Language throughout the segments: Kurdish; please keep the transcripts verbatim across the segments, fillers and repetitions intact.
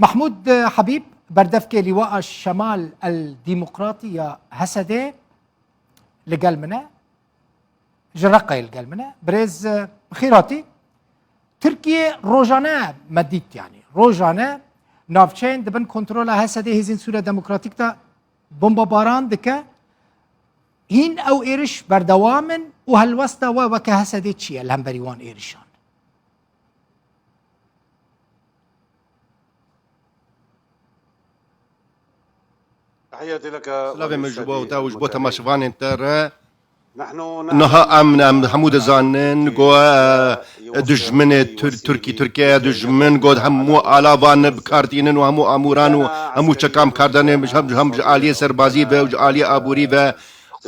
Mehmûd Hebîb, berdevkê Lîwaa Şemal El Demokratî ya H S D'ê li gel min e, ji Reqayê li gel min e. Birêz, e, bi xêr hatî. Tirkiye rojane me dît, yanî rojane navçeyên di bin kontrola H S D'ê Hêzên Sûriya Demokratîk de bombebaran dike. Hîn ew êriş berdewam in û helwesta we weke H S D'ê çi ye li hemberî wan êrişan? Silavê min ji bo te û ji bo temaşevanên te re. Niha em, em hemû dizanin ku, e, dijminê Tir-, Tirkî, Tirkiye dijmin ku hemû alavan bi kar tînin û hemû amûran û hemû çekan bi kar danê, hem, hem ji aliyê serbazî ve û ji aliyê aborî ve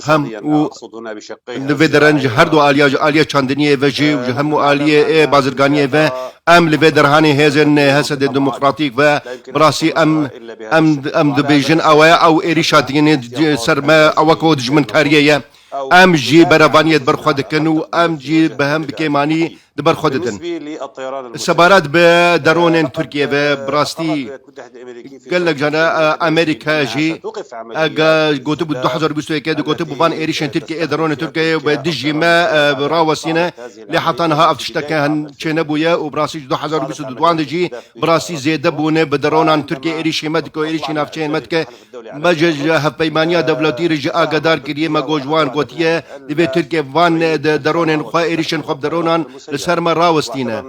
hem û li vê deran ji her du aliya, ji aliya çandiniyê ve jî û ji hemû aliyê ê bazirganiyê ve, em li vê derhanê hêzên H S D demokratîk ve bi rastî em, em, em dibêjin ew e, ew êrîşa dînê ser me, ew weko dijminkariyê ye. Em jî berevaniyê di ber xwe dikin û em jî bi hem bi kêmanî di ber xwe didin. Sebaret bi deronên Tirkiye ve bi rastî gelek cara, e, Amerîka jî, e, ge-, gotibû du hezar û bîst û yekê de gotibû van êrîşên Tirkiye ê deronên Tirkiye bi dijî me, e, rawestîne. Lê heta niha ev tişteke hin çênebûye û bi rastî ji du hezar û bîst û du de jî bi rastî zêde bûne bi deronan Tirkiye êrîşî me dike û êrîşî navçeyên me dike. Me ji, ji hevpeymaniya dewletî re jî agadar kiriye, me got ji wan gotiye, divê Tirkiye van, e, de, deronên xwe, êrîşên xwe bi deronan li ser me rawestîne.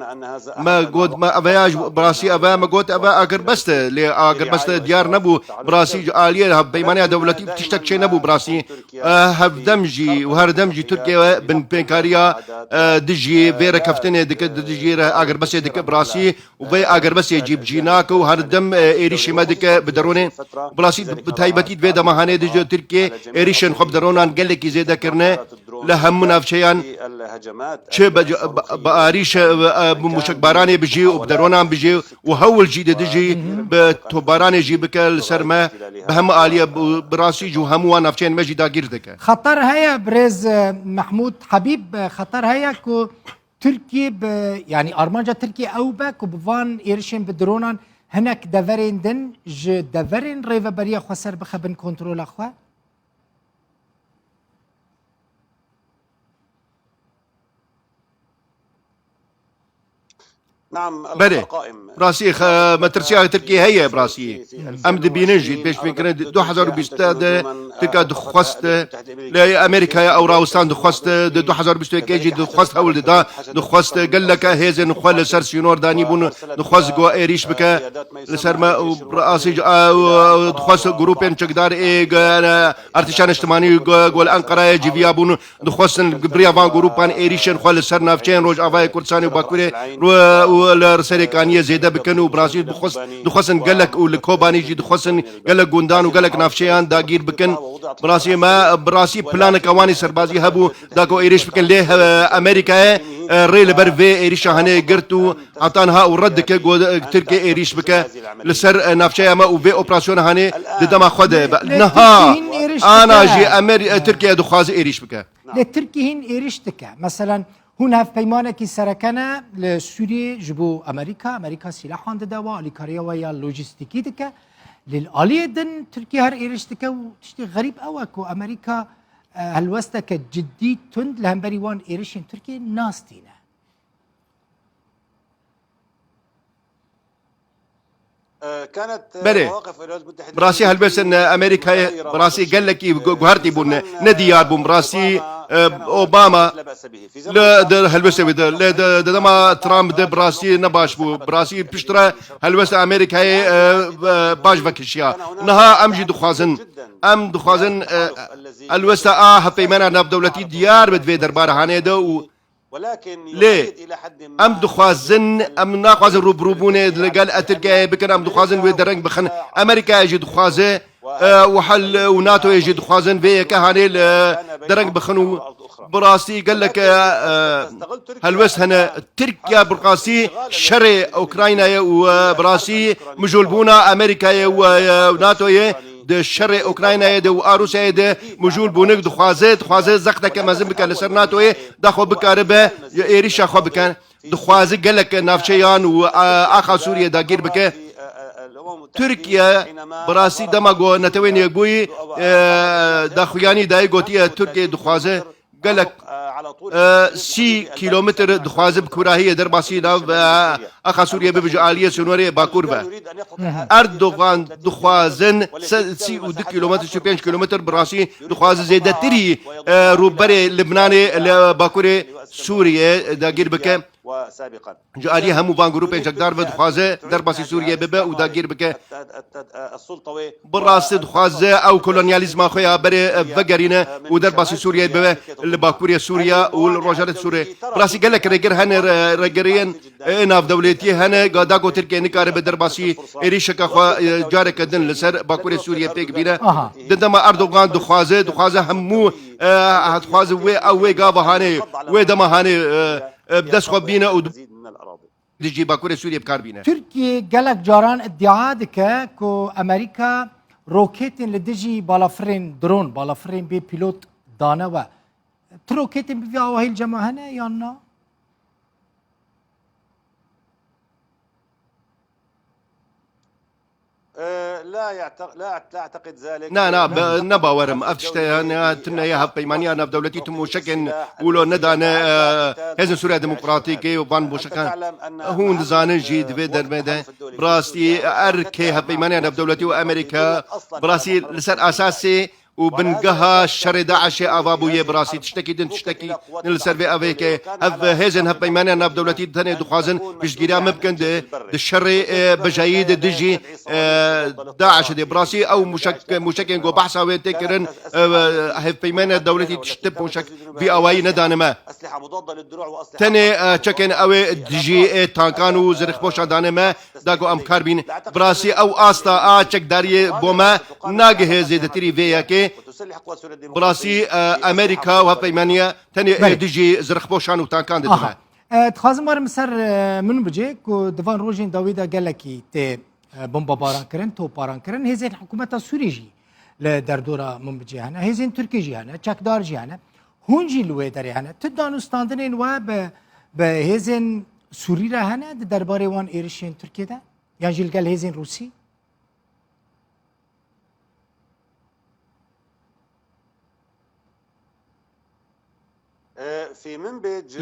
Me got, me eveya ji, bi rastî eve, me got eve agirbest e, lê agirbest e diyar nebû, bi rastî ji aliyê hevpeymaniya dewletî tiştek çê nebû, bi rastî, e, hevdem jî û her dem jî Tirkiye binpêkariya, e, dijî vê rekeftinê dike, di dijî re agirbestê dike, bi rastî û vê agirbestê cîbicî nake û her dem, e, êrîşê me dike bi deronê. Bi rastî bi taybetî di vê dema hanê de ji Tirkiyê êrîşên xwe bi deronan gelekî zêde kirine li hemû navçeyan, çi bi, bi, bi arîş, e, bi mûşekbaranê bijî û bi deronan bijî û hewl jî dide jî bi topbaranê jî bike li ser me, bi hemû aliyê bi, bi rastî jî û hemû wan navçeyên me jî dagîr dike. Xeter heye birêz, e, Mehmûd Hebîb, e, xeter heye ku Tirkiye bi, yanî armanca Tirkiye ew be ku bi van êrişên bi dronan hinek deverên din ji deverên Rêveberiya Xweser bixe bin kontrola xwe? Belê. Rastî, xe-, metirsiya Tirkiyê heye, bi rastî. Em dibînin jî, pêşbînkirin du hezar û bîst de Tirkiye dixwest, lê Amerîkaya ew rawestan dixwest, di du hezar û bîst û yekê jî dixwest hewl dida, dixwest geleke hêzên xwe li ser sînor danîbûn, dixwest ku êrîş bike li ser me û rastî, a, û, û dixwest grûpên çekdar ê, ê, Artêşa Niştimanî ku, ku li Enqerayê civiya bûn, dixwestin bi riya van grûpan êrîşên xwe li ser navçeyên Rojavayê Kurdistanê û Bakurê û, û li Serêkaniyê zêde bikin û bi rastî dixwest-, dixwestin gelek û li Kobanî jî dixwestin gelek gundan û gelek navçeyan dagîr bikin. Bi rastî me, bi rastî planeke wan ê serbazî hebû da ku êrîş bikin, lê he-, Amerîkayê, e, rê li ber vê êrîşa hanê girt û heta niha û red dike ku Tirkiye êrîş bike li ser, e, navçeya me û vê operasyona hanê di dema xwe de be. Lê Niha Tirkiye hîn êrîş ana dike. Jî Amer-, e, Tirkiye dixwaze êrîş bike. Lê Tirkiye hîn êrîş dike. Meselen, hûn hevpeymanekî sereke ne li Sûriyê ji bo Amerîka, Amerîka sîlahan dide we, alîkariya we ya lojîstîkî dike. Lê li aliyê din Tirkiye her êrîş dike û tiştê xerîb ew e ku Amerîka, e, helwesteke cidî tund li hemberî wan êrişên Tirkiye nastîne. Belê. Bi rastî helbestên Amerîkayê bi rastî gelekî gu-, guhertî bûn, ne, ne diyar bûn. Bi rastî, e, Obama li, di helbestê wê de, lê di, di dema Trump de bi rastî ne baş bû. Bi rastî piştre helbesta Amerîkayê, e, e, baş vekişiya. Niha em jî dixwazin, em dixwazin, e, helbesta a hevpeymana navdewletî diyar be di vê derbarê hanê de û Lê em dixwazin, em naxwazin rûbirûbûnê li gel Tirkiyeyê bikin, em dixwazin wê dereng bixin. Amerîkayê jî dixwaze, e, û hel û NATOyê jî dixwazin vê yeke hanê li dereng bixin û bi rastî gelek, e, e, helwest hene. Tirkiye bi rastî şerê Ukraynayê û, e, bi rastî mijûlbûna Amerîkayê û, e, NATOyê di şerê Ukraynayê de û a Rûsyayê de mijûl bûnik dixwaze, dixwaze zexteke mezin bike li ser NATOyê, da xwe bikaribe êrîşa xwe bike. Dixwaze gelek navçeyan û, a, axa Sûriyê dagîr bike. Tirkiye bi rastî dema ku Netewên Yekbûyî, e, daxuyanî dayê gotiye Tirkiye dixwaze gelek, e, sî kîlometr dixwaze bi kûrahiyê derbasî nav, e, axa Sûriye bibe ji aliyê sînorê Bakur ve. Erdogan dixwazin se-, sî û du kîlometr, sî û pênc kîlometr bi rastî dixwaze zêdetirî, e, rûberê Libnanê li Bakurê Sûriye dagîr bike. Ji aliyê hemû van grûpên çekdar ve dixwaze derbasî Sûriyê bibe û dagîr bike. Bi rastî dixwaze ew kolonyalîzma xwe ya berê vegerîne û derbasî Sûriyê bibe, li Bakurê Sûriye û li Rojhilatê Sûriyê. Bi rastî gelek rêger hene, re-, rêgeriyên, e, navdewletî hene, ga da ku Tirkiye nikaribe derbasî êrîşeke xwe, e, careke din li ser Bakurê Sûriyê pêk bîne. Aha. Di dema Erdogan dixwaze, dixwaze hemû, e, dixwaze wê, ew wê gava hanê, wê dema hanê, e, e, bi dest xwe bîne û dijî Bakurê Sûriyê bi kar bîne. Tirkiye gelek caran iddia dike ku Amerîka roketên li dijî balafirên dron, balafirên bê pîlot dane we. Tu roketên bi vî awahî li cem we hene yan na? Na, na, be-, ne bawer im. Ev tişte ya, ne, tune ye hevpeymaniya navdewletî tu mûşekên wilo nedane, e, Hêzên Sûriya Demokratîkê û van mûşekan. Hûn dizanin jî di vê dermê de bi rastî erkê hevpeymaniya navdewletî û Amerîka bi rastî li ser esasê û bingeha şerê DAIŞê ava bûye bi rastî tiştekî din, tiştekî din li ser vê evê ke hev hêzên hevpeymaniya navdewletî tenê dixwazin piştgiriya me bikin di, di şerê, e, bijayî de dijî, e, DAIŞê de. Bi rastî ew mûşek-, mûşekên ku behsa wê tê kirin, e, hevpeymaniya dewletî tişt mûşek vî awayî nedane me. Tenê, e, çekên ew ê dijî, e, tankan û zirixpoşan dane me, da ku em kar bîn. Bi rastî ew asta a çekdariyê bo me nagihê zêdetirî vê yekê. Bi rastî, e, Amerîka û hevpeymaniye tenê, e, Belê. dijî zirixpoşan û tankan didime. Aha. E, dixwazim werim ser, e, Minbicê ku di van rojên dawî de gelekî tê, e, bombebaran kirin, topbaran kirin. Hêzên hikûmeta Sûrî jî li derdora Minbicê hene. Hêzên Tirkî jî hene, çekdar jî hene. Hûn jî li wê derê hene. Tu danûstandinên we bi, bi hêzên Sûrî re hene di derbarê wan êrişên Tirkiyê de? Yan jî li gel hêzên Rûsî?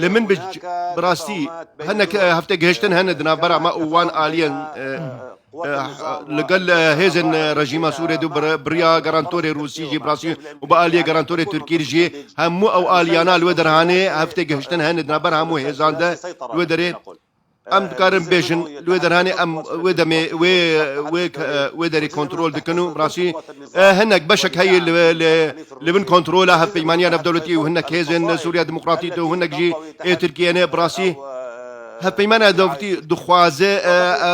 Li Minbic, bi rastî, hinek, e, hefte gihiştin hene di navbera me û wan aliyên, e, e, li gel, e, hêzên, e, rejîma Sûrê de bir-, biriya garantorê Rûsî jî bi rastî û bi aliyê garantorê Tirkî jî hemû ew aliyana li wê derhanê hefte gihiştin hene di navbera hemû hêzan de li wê derê. Em dikarin bêjin, li wê derhanê em wê demê, wê, wê, wê derê kontrol dikin û bi rastî, e, hinek beşek heye li, li, li bin kontrola hevpeymaniya navdewletî û hinek hêzên Sûriya Demokratîk û hinek jî ê Tirkiyê ne. Bi rastî hevpeymaniya navdewletî dixwaze, e, e,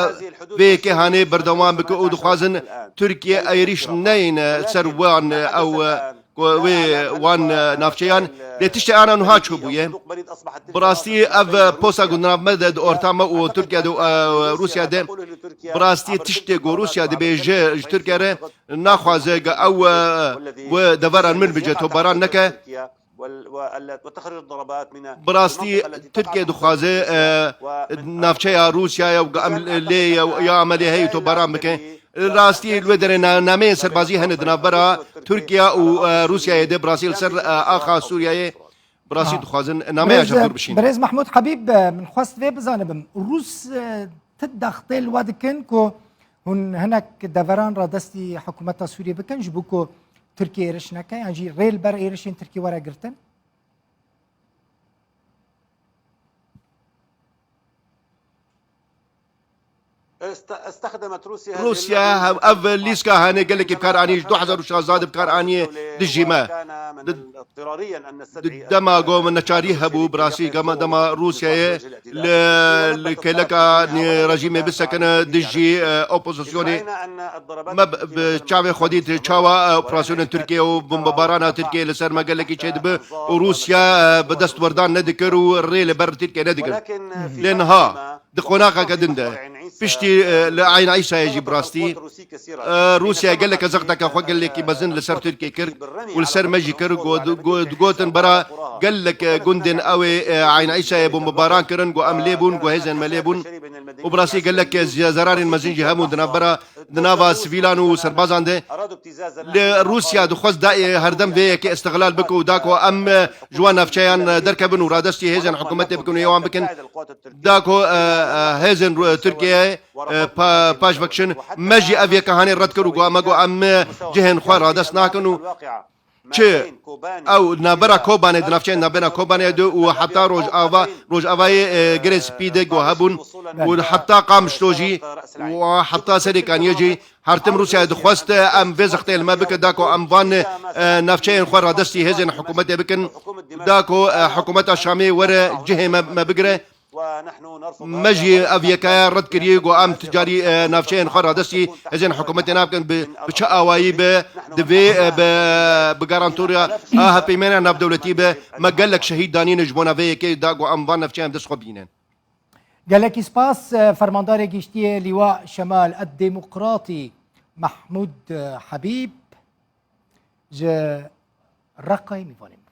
vê yekê hanê berdewam bike û dixwazin Tirkiye êrîş neyne ser wan, e, ew, e, ku wê wan, e, navçeyan lê tiştê ana nuha çûbûye. Bi rastî ev, e, posta ku di nav me de, di orta me û Tirkiye de, e, Rûsya de, bi rastî tiştê ku Rûsya dibêje ji Tirkiye re naxwaze ku ew, e, wê deveran Minbicê topbaran neke. Bi rastî Tirkiye dixwaze, e, navçeya Rûsyayê û em lê ye û ya Amelê heyî topbaran bike. Rastî li wê derê na-, nameyên serbazî hene di navbera Tirkiye û, e, Rûsyayê de bi rastî li ser, e, axa Sûriyeyê bi rastî Ha. dixwazin nameya Birêz, ji dûr bişînin. Birêz Mehmûd Habîb, e, min xwest vê bizanibim. Rûs, e, ti daxtê li we dikin ku hûn hinek deveran radestî hikûmeta Sûriyê bikin ji bo ku Tirkiye êriş neke, yan jî rê li ber êrişên Tirkî were girtin? Rûsya hev-, ev lîska hane gelekî bi kar anî, ji du hezar û şazda de bi kar aniye dijî me. Di, di dema go min neçarî hebû, bi rastî gama dema Rûsyayê li, li kêleka nê rejîmê bisekine dijî, e, opozisyonê. Me bi, bi çavê xwe dît çawa, e, operasyonên Tirkiye û bombebarana Tirkiye li ser me gelekî çêdibe û Rûsya, e, bi destwerdan nedikir û rê li ber Tirkiye nedikir. Lê niha di qonaxeke din de piştî, e, li Eyna Îsayê jî bi rastî, e, Rûsya geleke zexteke xwe gelekî mezin li ser Tirkiye kir û li ser me jî kir. Got, got, digotin bera gelek, e, gundên ew ê, e, Eyna Îsayê bombebaran kirin, got em lê bûn, got hêzên me lê bûn. Û bi rastî gelek ze-, zerarên mezin jî hebûn di navbera, di nava sivîlan û serbazan de. Li Rûsya dixwest da, e, herdem vê yekê îstixlal bike û da ku em, e, ji wan navçeyan, e, derkevin û radestî hêzên hikûmetê bikin û yê wan bikin. Da ku, e, e, hêzên Rû-, Tirkiyeyê, e, pa-, paş vekişin, me jî ev yeke hanê red kir û got, me got, em, e, cihên xwe radest nakin û çi ew navbera Kobanê, di navçeyên navbera Kobanê de û heta Rojava, Rojavayê, e, Girê Spî de ku hebûn û heta Qamişlo jî û heta Serê Kaniyê jî her tim Rûsyayê dixwest, e, em vê zextê li me bike, da ku em van, e, navçeyên xwe radestî hêzên hikûmetê bikin, da ku, e, hikûmeta Şamê were cihê me, me bigire. Me jî ev yekaya red kiriye, got em ti carî, e, navçeyên xwe radestî hêzên hikûmetê nakin, bi, bi çi awayî be, divê, e, bi, bi garantoriya a hevpeymaniya navdewletî be. Me gelek şehîd danîne ji bona vê yekê, da got em van navçeyan dest xwe bînin. Gelekî spas, e, Fermandarê Giştî yê Lîwa Şemal Ed Demokratî Mehmûd, e, Hebîb ji Reqayê mîvanê min.